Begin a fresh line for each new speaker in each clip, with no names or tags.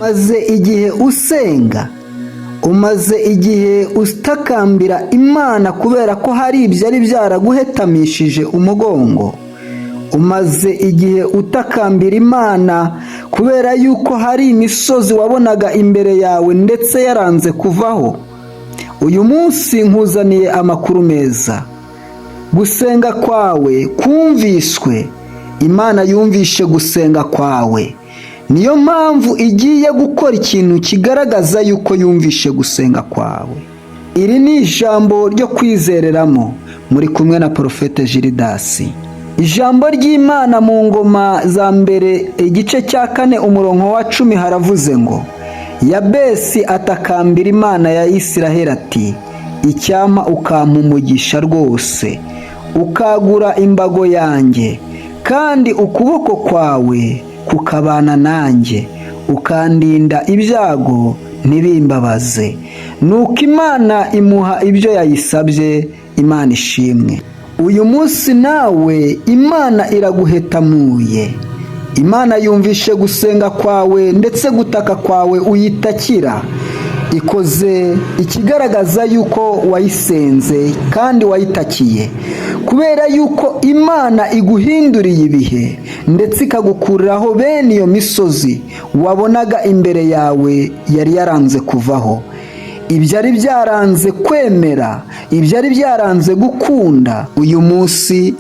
Umaze igihe usenga, umaze igihe utakambira Imana kubera ko hari ibyari byaraguhetamishije umugongo. Umaze igihe utakambira Imana kubera yuko hari imisozi wabonaga imbere yawe ndetse yaranze kuvaho. Uyu munsi nkuzaniye amakuru meza. Gusenga kwawe kumviswe. Imana yumvishe gusenga kwawe, niyo mpamvu igiye gukora ikintu kigaragaza yuko yumvishe gusenga kwawe. Iri ni ijambo ryo kwizereramo. Muri kumwe na Porofete Jiridasi. Ijambo ry'Imana mu Ngoma za Mbere, igice cya 4, umurongo wa 10, haravuze ngo: "Yabesi atakambira Imana ya Isiraheli ati: 'Icyampa ukampa umugisha rwose, ukagura imbago yanjye, kandi ukuboko kwawe kukabana nanjye, ukandinda ibyago ntibimbabaze.' Nuko Imana imuha ibyo yayisabye." Imana ishimwe. Uyu munsi nawe Imana iraguhetamuye. Imana yumvishe gusenga kwawe ndetse gutaka kwawe uyitakira. Ikoze ikigaragaza yuko wayisenze kandi wayitakiye, kubera yuko Imana iguhinduriye ibihe ndetse ikagukuriraho bene iyo misozi wabonaga imbere yawe yari yaranze kuvaho. Ibyari byaranze kwemera, ibyari byaranze gukunda, uyu munsi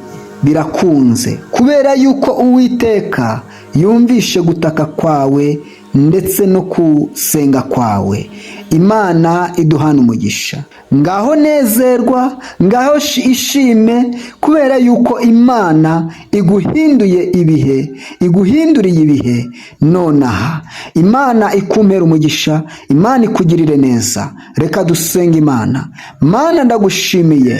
birakunze, kubera yuko Uwiteka yumvishe gutaka kwawe ndetse no gusenga kwawe. Imana iduhana umugisha. Ngaho nezerwa, ngaho ishime, kubera yuko Imana iguhinduye ibihe, iguhinduriye ibihe nonaha. Imana ikumpera umugisha, Imana ikugirire neza. Reka dusenge Imana. Mana, ndagushimiye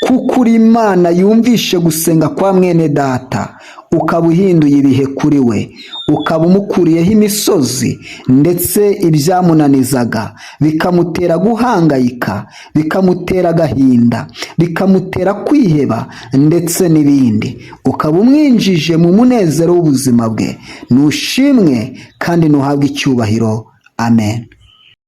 kuko uri Imana yumvishe gusenga kwa mwene data, ukaba uhinduye ibihe kuri we, ukaba umukuriyeho imisozi ndetse ibyamunanizaga, bikamutera guhangayika, bikamutera agahinda, bikamutera kwiheba ndetse n'ibindi, ukaba umwinjije mu munezero w'ubuzima bwe. Nushimwe kandi ntuhabwe icyubahiro. Amen.